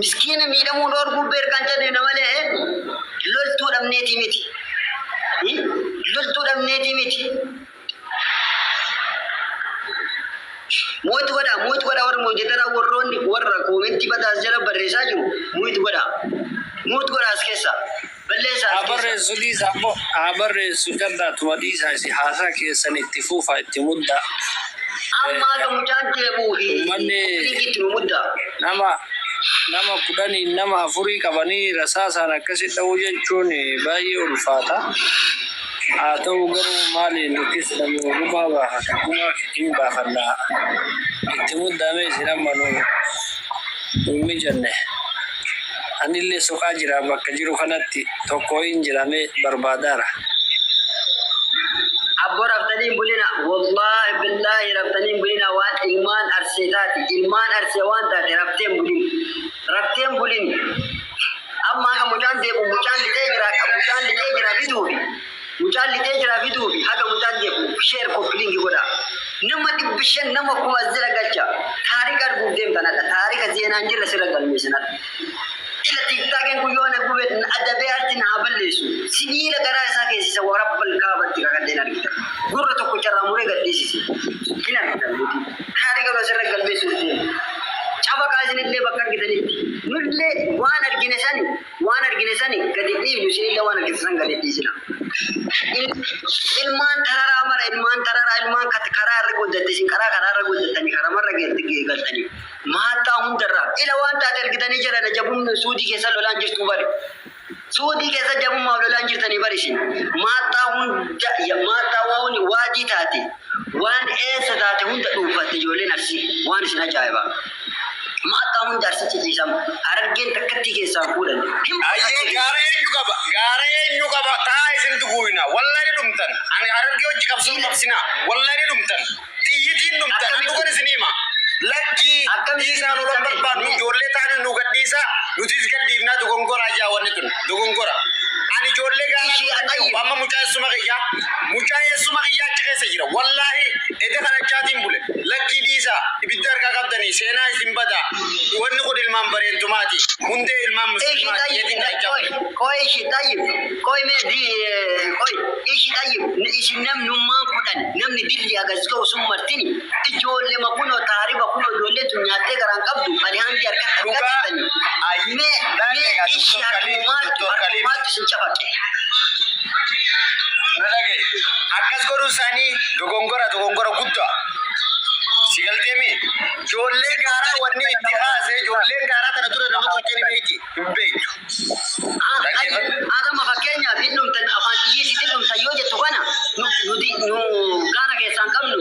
Miskiina miidhamuu dhoorguu beerkaan jedhina malee loltuu dhabneetii miti. Loltuu dhabneetii miti. Mute godhaa, mute godhaa. Warri moderator warroonni warra comment badaas jala barreessaa jiru mute godhaa. Mute godhaa, as keessa. Balleessaa Haa as keessa. barreessu, dhiisa ammoo, haa barreessu, jal'aatuma dhiisa. Isin haasaa keessan itti fuufa, itti muddaa. Amma haga mucaan deebi'uu fi Uummanni itti nu muddaa. nama 10n nama afurii qabanii rasaasaan akkasi dha'uu jechuun baay'ee ulfaata. Haa ta'u garuu maali, nutis namni gumaa baafata, gumaa hin baafannaa. Itti muddaamee isin amma nu hin mijanne. Anillee soqaa jira, bakka jiru kanatti tokko hin jiramee barbaadaara. Abbo, raftanii hin bulina. Wallaahi billaahi, raftanii hin bulina. Waan ilmaan Arsee taate, ilmaan Arsee waan taate, raftee hin bulin. Raftee hin bulin. Amma haga mucaan deebi'u, mucaan lixee jira, mucaan lixee jira fiduufi. Mucaan lixee jira fiduufi, haga mucaan deebi'u share, copy link godha. Nama 500, nama 1000 as jala galcha. Taarika arguuf deemtanadha. Taarika zeenaan jirra sirra galmeessinadha. Ila TikTokiin kun yoo na gube adabee harti na haa balleessu. Sibiila garaa isaa keessisa, warabbal kaabatti kakadheen argita. Gurra tokko carraa muree gadhiisise. Hin argitan nuti. Taarika nu asirra galmeessuuf deemu. Cabaqaa isinillee bakka argitanitti. Nullee waan argine sani, waan argine sani gadi dhiifnu, isinillee waan argite san gadi dhiisina. Ilmaan tararaa mara, ilmaan tararaa, ilmaan karaa irra guddatte, isin karaa irra guddattanii karamarra galtanii. Maattaa hundarraa ila waan taate argitanii jedhan. Jabumni Suudii keessa lolaan jirtu bari. Suudii keessa jabummaaf lolaan jirtanii bari isin. Maattaa hunda, maattaa waan waadii taate, waan eessa taate hunda dhuunfatte ijoolleen Arsii, waan isin ajaa'iba. Maattaa hunda Arsii ciciisama. Harargeen takkattii keessaa fuudhan. Ayyee, gaara eenyu qaba? Gaara eenyu qaba? Taa isin duguuyna. Wallahi ni dhumtan. Ani Harargee hojii qabsoo qabsina. Wallahi ni dhumtan. Xiyyitiin dhumtan. An dhugan isin hima. Lakkii dhiisaa, lolan barbaannu, ijoollee taanii nu gadhiisaa, nutis gadhiifnaa. Dogongoraa jaa, wanni tun dogongora. Ani ijoollee gaaraa amma mucaa eessuma kiyyaa achi keessa jira. Wallaahi eda kadhachaatiin bule. Lakkii dhiisaa, ibidda harkaa qabdanii seenaa isin badaa. Wanni kun ilmaan bareentumaati. Hundee ilmaan musliimaati. Yeetiin kadhachaa bule. ቆይ እሺ طيب ቆይ mee di ቆይ እሺ طيب isin namnummaan 10, namni dilli agas ga'u sun martini ijoollee kunoo taariba kunoo ijoollee tun nyaattee garaan qabdu ani hangi harkatti argatanii mee mee እሺ, harkumaatu isin cafaqe? Na dhagaye. Akkas godhuun isaanii dogongora, dogongora guddaa. Si galteemi? Ijoollee gaaraa wanni itti kaase, ijoolleen gaaraa tana dura nama tolchee ni beekti. Hin beektu. Adama, fakkeenyaaf, hin dhumtan, afaan xiyyiisitti dhumtan yoo jettu kana, nuti nu gaara keessaan qabnu,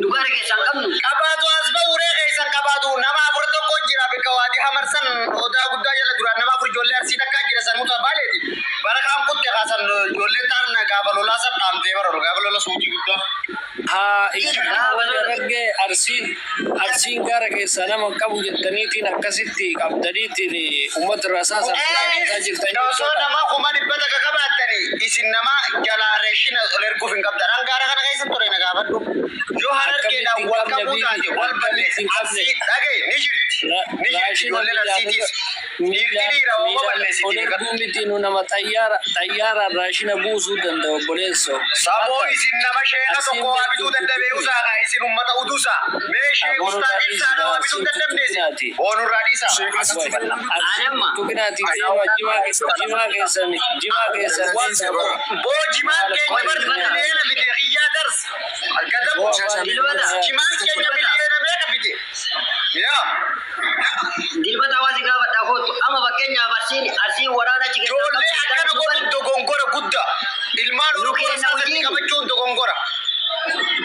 nu gaara keessaan qabnu. Qabaatu, as ba'uuree keessan qabaatu, nama afur tokko jira bakka waadii hamarsan odaa guddaa jala, duraan nama afur ijoollee Arsii takkaa jira, san muta baaleeti. Bara kaan kutte kaasan ijoolleen taan gaafa lolaa san dhaamtee bara gaafa lola suutii guddaa. Haa, isin Harargee Arsiin gaara keessaa nama qabu jettaniitiin akkasitti qabdaniitiin uummata rasaasan jirtan Osoo jechuudha. nama 100,000 qabaattanii isin nama jalaa reeshina ol erguuf hin qabdan. An gaara kana keessa ture, na gaafadhu. Yoo Harargeedhaan wal qabuu taate wal balleessa. Arsii dhagaye, ni jirti. Ni jirti ijoolleen Arsiitiis. Dhiirti dhiira hooma balleessiti. Ol erguu miti, nu nama xayyaaraan raashina buusuu danda'u, obboleessoo. Saboo, isin nama sheeka tokko waa bituu dadhabee usaa kaa, isin ummata udusaa. Mee sheek ustaaz ibsaadha waa bituu dadhabne isin. Boonurraa dhiisaa. Anamma. Tuqinaati deema, jimaa keessan, jimaa keessan. Boo, jimaan keenya bar miliyeena fide, xiyyaa dars. Gadamu. Jimaan keenya miliyeena meeqa fide? Yaa. Dilbata hawaasi gaafadhaa kootu. Amma fakkeenyaaf Arsiin waraana achi keessaa Ijoollee akkana godhuun dogongora guddaa. Ilmaan Nu Oromoo keenya rasaasatti wajjin. qabachuun dogongora.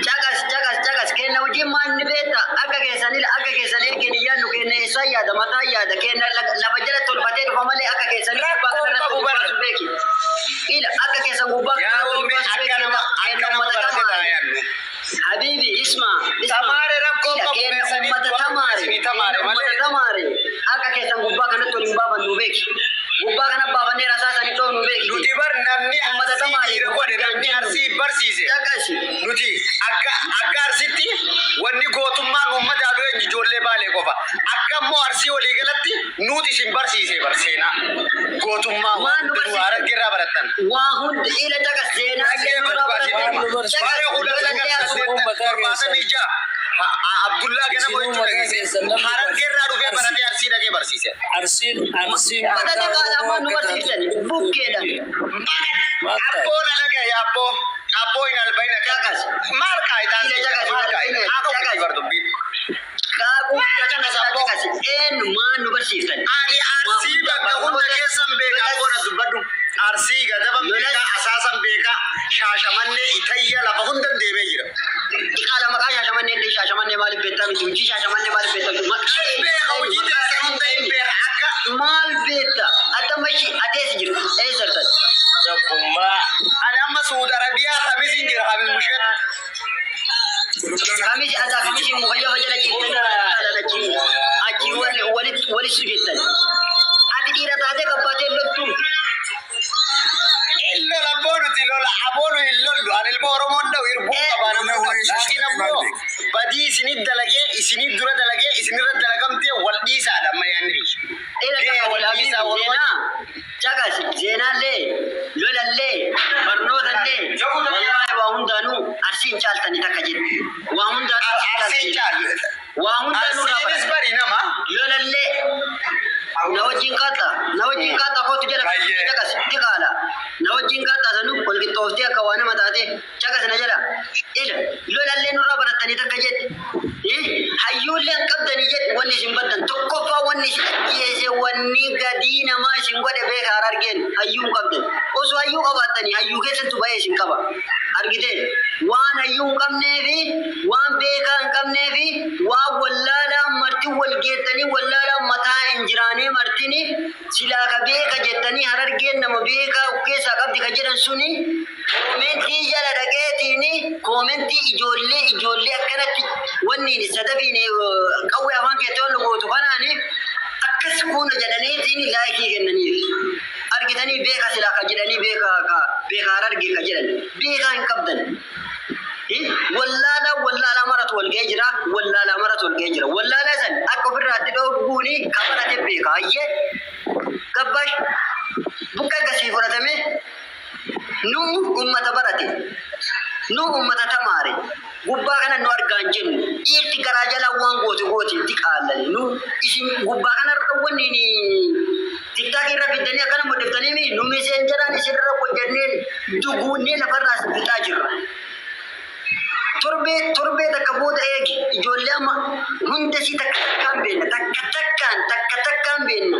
Caqas, caqas, caqas. Kenna hojii maal ni beekta? Akka keessanii, akka keessan eegeen yaadnu, kenna eessaa yaada, mataa yaada, kenna lafa jala tolfatee dhufa malee akka keessanii gubbaa Rakkoon kanarratti qabu ol bara. baasu beeki. Ila akka keessan gubbaa Yaa kanarratti ol Roobee, baasu akka beeki. nama Kenna akka nama ummata barate tamaare. taayannu. حبيبي اسمع اسمع. Tamaare, rakkoo Ila qabu kenna keessanii ummata tamaare. isinii tamaare Kenna malee. ummata tamaare. Akka keessan gubbaa kanatti ol hin baafannu beeki. Gubbaa kana baafannee rasaasanii dhoofnu beeki. Nuti bar namni Uummata Arsii tamaare dhiira godhe, namni Arsii barsiise. Caqasi. Nuti akka Arsitti wanni gootummaan uummata halluu eenyu ijoollee Baalee qofa. Akka immoo Arsii waliigalatti nuti isin barsiise bar seenaa. Gootummaa Waan nu barsiise. Harargee irraa barattan. Waa hundi ila caqas seenaa kennuu Waan nu barsiise. Baale 1976 Abdullaa Ganama Isinuu jechuudha mataa geesse. keessan namni Harargee irraa dhufee baratee Arsii dhaqee barsiise. Arsiin Badada mataa qaala Oromoo ammaa nu akka barsiisan taate bukkeedha. Maal taate? Abboo na dhagaye abboo. Abboo hin albayna. Caqas. Maal kaayitaan? Ila caqas, Maal kaayitaan? Haadha caqas. ofii bardubbiin. Qaaquu caqas caqas. Eenyu maal nu barsiiftan? Ani Arsii bakka hunda keessan beeka abboo na dubbadhu. Arsii Gadaban beeka, Asaasan beeka, Shaashamannee, Itayya lafa hundan deemee jira. Qaala maqaa Shaashamannee illee Shaashamannee maaliif beektaa miti? Hojii Shaashamannee maaliif beektaa miti? Maqaa Hin beeka hojii teessan hunda hin beeka akka Maal beekta? Ati amma ishii ati eessa jirtu? Eessa jirtan? Tokkummaa. Ani amma Suudi Arabiyaa Kamisin jira Kamis Musheet. Kamis ata kamisi mukayyafa jala ciiftanii achi achi walitti walitti jettan. Ati dhiira taatee qabbaatee loltuun In lola abboo nuti lola abboo nu hin lollu ani ilma Oromoon dha'u irbuu qabaa nama Lola waa'ee laakiin Shaashamannee ammoo maal beeka? badii isinit dalagee isinit dura dalagee isinirra dalagamtee wal dhiisaadha amma yaanni Ila Gahee caqas wal dhiisaa habibi wal seenaa caqas seenaallee lolallee barnootallee wallaahi waa hundaanuu Arsiin caaltanii takka jedhu waa hundaanuu Arsiin caaltanii caalle. waa hundaanuu irraa Arsiinis baratan bari nama. lolallee na wajjin kaatta na wajjin kaatta kootu jala Baay'ee. caqas tiqaala na wajjin kaatta sanuu wal qixxooftee akka waa nama taate caqas na jala ila lolallee nurraa barattanii takka jedhe hayyuullee hin qabdanii jedhe wanni isin baddan tokkoffaa wanni isin ajjeese wanni gadii namaa isin godhe beeka Harargeen hayyuu hin qabdan osoo hayyuu qabaattanii hayyuu keessattu ba'ee isin qaba argite waan hayyuu hin qabneefi waan beekaa hin qabneefi waan wallaalaa marti wal geettanii wallaalaa mataa hin jiraanee martini silaa ka beeka jettanii Harargeen nama beekaa of keessaa qabdi ka jedhan suni koomentii jala dhaqeetiini koomentii ijoollee ijoollee akkanatti wanni sadafiin qawwee afaan keetti ol gootu kanaani akkas kuuna jedhaniitiin laayikii kennaniif argitanii beeka silaa ka jedhanii beeka ka beeka Harargee ka jedhan beekaa hin qabdan. Wallaalaa wallaalaa maratu wal ga'ee jira wallaalaa maratu wal ga'ee jira wallaalaa san akka ofirraatti dhoowwuuni ka barate beeka hayyee gabbaash buqqee akkasii fudhatame nu ummata barate nu ummata tamaare gubbaa kana nu argaa hin jennu dhiirti garaa jalaa waan goote gooti diqaallan nu isin gubbaa kana irra wanni tiktaakii irra fiddanii akkana mudhiftanii nu miseenjaraan isinirra hojjanneen duguunnee lafarraa fixaa jirra. Torbee torbee takka booda eegi ijoollee amma hunda isii takka takkaan beenna takka takkaan takka takkaan beenna.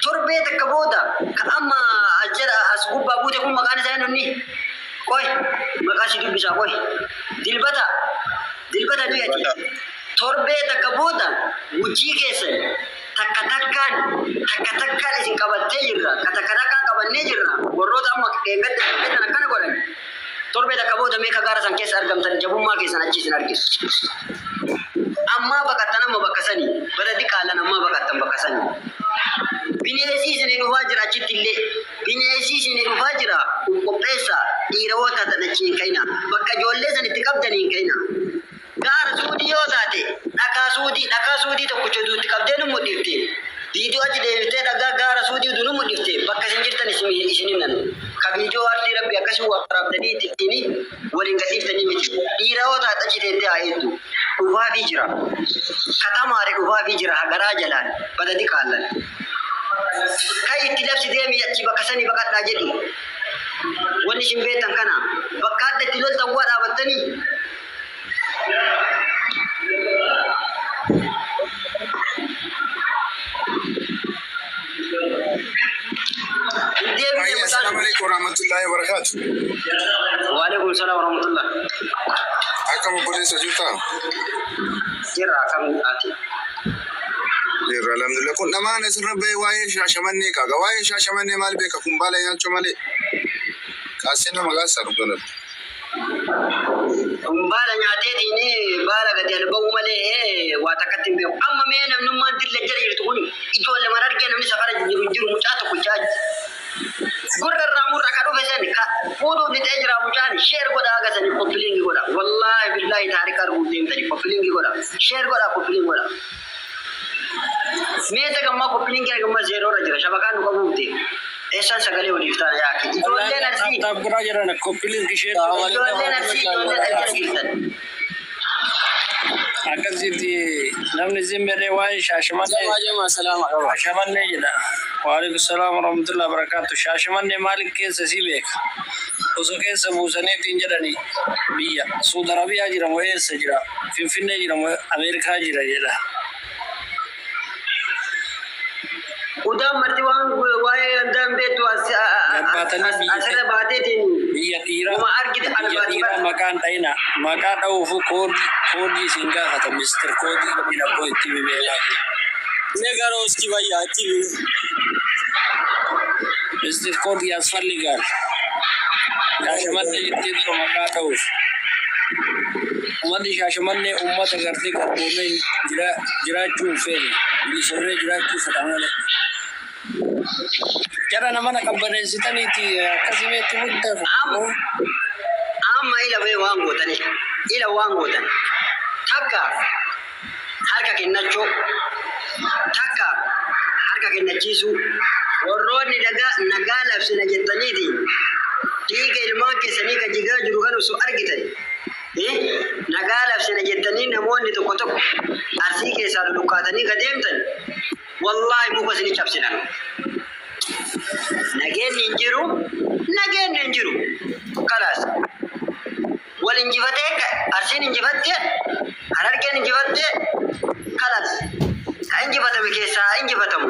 Torbee takka booda ka amma as jala as gubbaa buute kun maqaan isaa eenyu qoy maqaa si dubbisaa qoy Dilbata Dilbata du'ati torbee takka booda hojii keessan takka takkaan takka takkaan isin qabattee jirra ka takka takkaan qabannee jirra warroota amma dheengadda dheengaddan akkana godhan torbee takka booda meeqa gaara san keessa argamtan jabummaa keessan achi isin argisu. Ammaa baqattan amma bakka sanii bara diqaalan ammaa baqattan bakka sanii. Bineensi isinii dhufaa jira achitti illee bineensi isinii dhufaa jira qopheessa dhiira yoo taatan achi hin ka'ina bakka ijoollee san itti qabdanii hin ka'ina. Gaara suudii yoo taate dhakaa suudii tokkicha itti qabdee nu mudhifte viidiyoo achi deebiftee dhagaa gaara suudii utuu nu mudhifte bakka isin jirtan isin himnan ka viidiyoo ardii rabbi akkasii waraabdanii ittiin waliin gadhiiftanii miti dhiira yoo taate achi teettee haa eegdu dhufaafii jira katamaare dhufaafii jira hagaraa jalaan bada diqaallan. Kai itti labsi deemi achi bakka sanii baqadhaa jedhi. Wanni isin beektan kana bakka adda itti loltan waa dhaabattanii hin deebine Baay'ee mucaan. assalaamu alaikum warahmatullahi wabarakatuh. Waalaikum salaam warahmatullah. Akkam obboleessa jirtaa? Jirra akkam ati. Jirra alhamdulillah. Kun dhamaan asirra bahee waa'ee Shaashamannee qaaqa. Waa'ee Shaashamannee maal beeka? Kun baala nyaachuu malee. Kaasee nama gaasaa dhugalan. Kun baala nyaateetiin baala gadi alba'uu malee waa takkatti hin beeku. Amma mee namnummaan dilla jala jirtu kun ijoollee mana argee namni safara jiru jiru mucaa Copy link godha. Share godha, copy link godha. Meeta gammaa copy link gammaa zero irra jira. Shabakaan nu qabuufte. Eessaan sagalee waliif taana yaake. Ijoolleen Arsii. Tap godhaa jiran, copy link ishee. Ijoolleen Arsii, ijoolleen ajjala jirtan. Akkasitti namni zimbirree waa'ee Shaashamannee. Jama salaama qaba. Shaashamannee jedha. Waalaikum salaam warahmatullahi wabarakatuh. Shaashamannee maaliif keessa si beeka? Osoo keessa buusaniitiin jedhani biyya Suudi Arabiyaa jira moo eessa jira? Finfinnee jira moo Ameerikaa jira jedha. Udaan marti waan waa'ee andaan beektu Gabbaatanii biyya asirra baateetiin biyya dhiiraa uma argite biyya albaati dhiiraa bara. Maqaan dhayina, maqaa dha'uufu koodii koodii isin gaafata, mister koodii inni abboo itti beekaa. Ne gara uski bayya ati. Mister koodii ያስፈልጋል። Shaashamannee jettee dura maqaa dha'uuf. Uummanni Shaashamannee uummata gartee garboomee jiraachuu hin feene, bilisoomee jiraachuu fedha malee. Jara nama na qabbaneessitaniiti akkasimeetti muddaaf. Amma amma ila bee waan gootani, ila waan gootan, takka harka kennachuu, takka harka kennachiisuu. Warroonni nagaa nagaa labsina jettaniiti dhiiga ilmaan keessanii kan jigaa jiru kan osoo argitan, nagaa labsina jettanii namoonni tokko tokko Arsii keessaa lulukkaatanii ka deemtan, wallaahi muka isinii cabsinan. Nageenyi hin jiru, nageenyi hin jiru. Kalaas wal injifatee, Arsiin injifattee, Harargeen injifattee, kalaas ka injifatame keessaa injifatamu.